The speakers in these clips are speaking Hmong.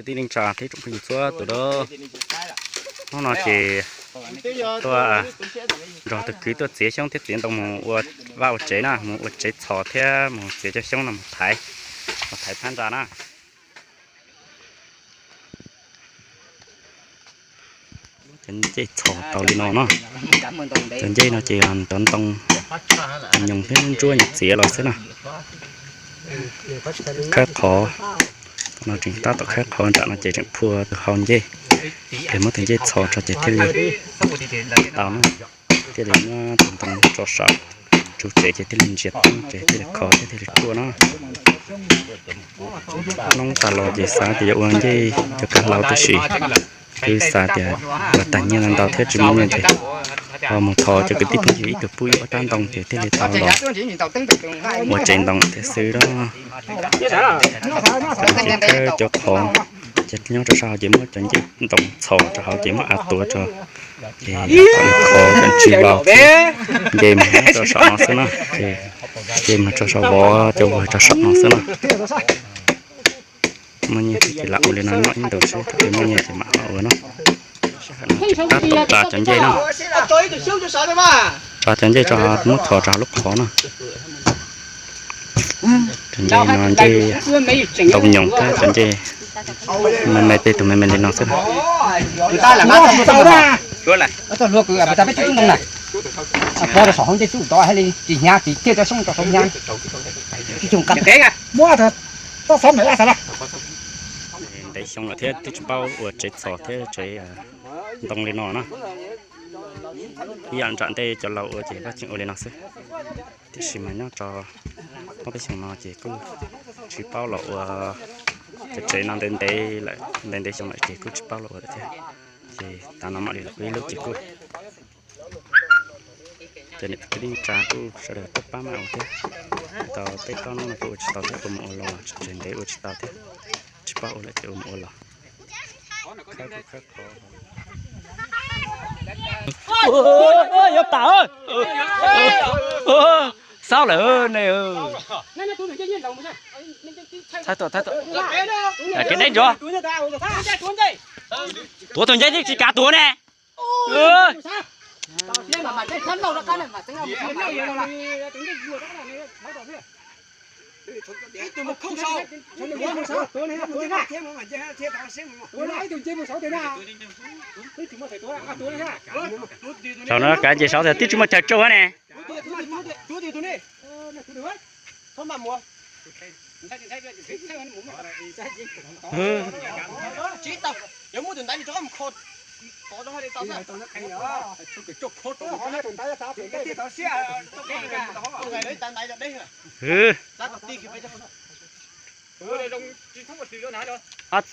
Kwv tij neej tsa thiab tsoom phooj ywg txhua tus, hnub no ces tuaj nrog tus kwv tuaj txiav xyoob thiab txiav ntoo mus ua vaj ua tsev na, mus ua tsev txhos thiab mus txiav cov xyoob no mus thaiv, mus thaiv phab ntsa na. Cov ncej txhos tau li no no. Cov ncej no ces cov ntoo nyoos thiab ntsuab nyoos txiav los xwb na. Khawb qhov no tseem tab tom khawb qhov nram no ces tseem phua tus hau ncej, ces muab tus ncej txhos tso ces thiaj li tau na. Thiaj li muab tus ntoo tso saum tsuv tsev ces thiaj li ntsia teeb ces thiaj li khov thiab thiaj li ruaj na. Hnub tas los ces xav tias yuav ua ncej cov kab hlau tiam sis twb xav tias los tag nyiaj ntau ntau thiab tsis muaj nyiaj ces ho mus thov cov kwv tij phooj ywg ib tug pub ib ob rab ntoo ces thiaj li tau los ua tsev ntoo thiab xwb na. Ces khawb cov qhov ces nyob rau sab hauv ces muab cov ncej ntoo txhos rau hauv ces muab av tuav rau, ces kom nws khov kom tsis vau, nce mus rau saum no xwb na. Ces nce mus rau saum vov cov vov rau saum no xwb na. Muaj nyiaj ces lam ua li no noj ib ntus seb, thaum twg muaj nyiaj ces mam ho ua no. Tab tom tsa cov ncej no, tsa cov ncej tso muab txhos rau lub qhov no. Cov ncej no ncej ntoo nyoos thiab cov ncej me me, tej tus me me li no xwb. Ntev xyoo lawm thiab twb tsis paub ua tsev txhos thiab tsev ntoo li no na. Ib yam nram ntej cov laus ua ces pab tseem ua li no xwb, tiam sis mas nyob rau ob peb xyoo no ces kuj tsis paub los ua cov tsev no ntev ntev lawm, ntev ntev xyoo lawm ces kuj tsis paub los ua lawm thiab. Ces tav no mam li los ua ib lub ces kuj cov niam txiv kwv tij neej tsa kuj sawv daws tuaj pab mam ua thiab. Tau peb plaub hnub no kuj ua tsis tau thiab, kuj mus ua los tseem ntev ua tsis tau thiab, tsis paub ua lawm ces ua mus ua los. Yuav tas, xaub lawm ne. Thaib tuaj, thaib tuaj, kev deb ntsuav. Tuav tus ncej thiaj tsis kav tuav ne. Thaum no kav nce saud tias twb tsis muaj chaw tsaug ne.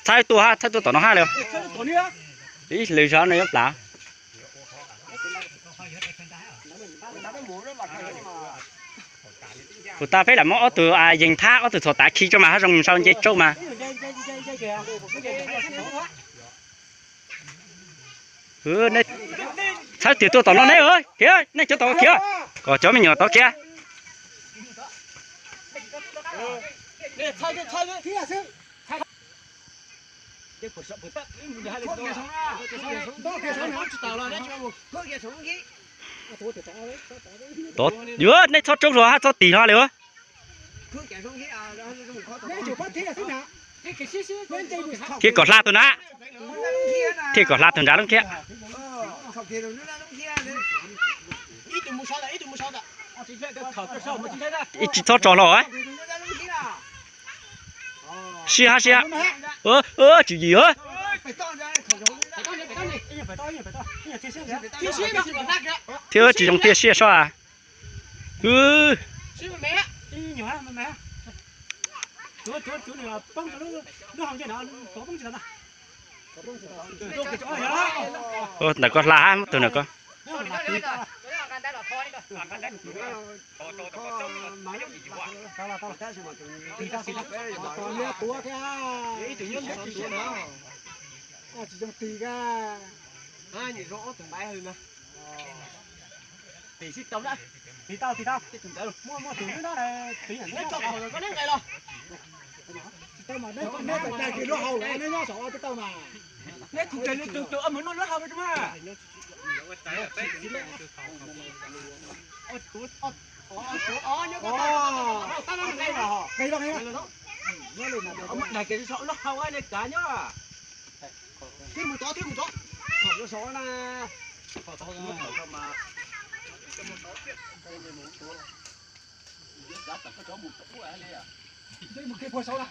Txhawb tua ha, txhawb tua tom no ha li. Ib lwm zog no yuav plam. Kuv tas peb lam muab ob tug yees thab ob tug txhos tav khi tso mas haj zoo sau nce tsauj mas. Txhawb tiag tuaj tom no neb, khiav, nej cov tom khiav, kom cov me nyuam tod khiav. Tod, yuav nej txhob tsoob hlo hab txhob tig hlo li. Thiaj kom hla tug nrad, thiaj kom hla tug nrad lub khiab. Ib tsis txhob tso hlo. Siab hab siab. Tswv yim. Thiab tsis zoo thiaj siab sob. Ntawm koj hla hab, muab tug ntawm koj. Neb txawm dag kiag lub hau, neb nyob saum tau mas. Neb tus tes li tus tus mus noj lub hau mas. Dag kiag lub hau li kav nyob. Thiab mus tod, thiab mus tod. Saum na. Mus kiag puag saud na.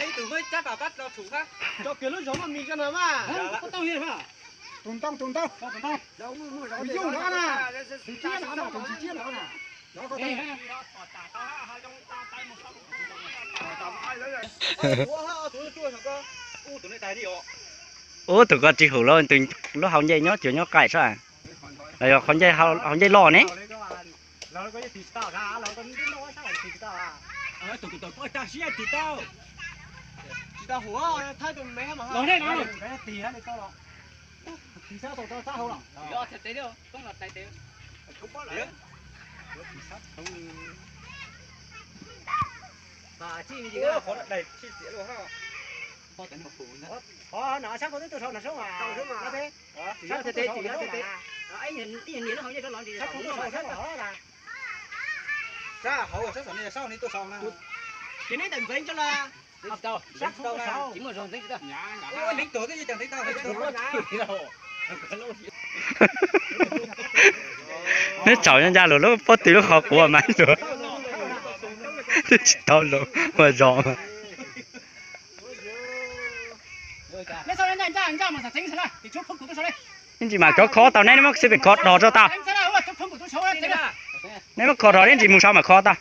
Ib tus muaj ib cab pas pab tso thum hab. Tso kiag lub zog mas mis tso na mas. Tus ntoo, tus ntoo. Tus ntoo. Tus ntoo na, tus ntoo na. Ub, tus ko tsis hum lub, lub hau ncej nyob cuag nyob qaij sab. Los yog hau ncej loj ne. Qhov no sab ko twb tuaj saud no sub mas. Sab ko twb tuaj saud na. Sab hauv sab saum no yog sab ni tuaj saud na. Ces neb tawm ntxeev tso las. Sab ko tuaj saud. Leej twg twb yeej tawm ntxeev tau. Neb tsaum nyob ncaj lug lub pob tw lub qhov quav mas tus twb tsis tau lug ua zog mas. Yeej tsis mam cov kho tau neb, neb muab xib pem kho dhos rau tau. Neb muab kho dhos, neb tsis mus sau mam kho tau.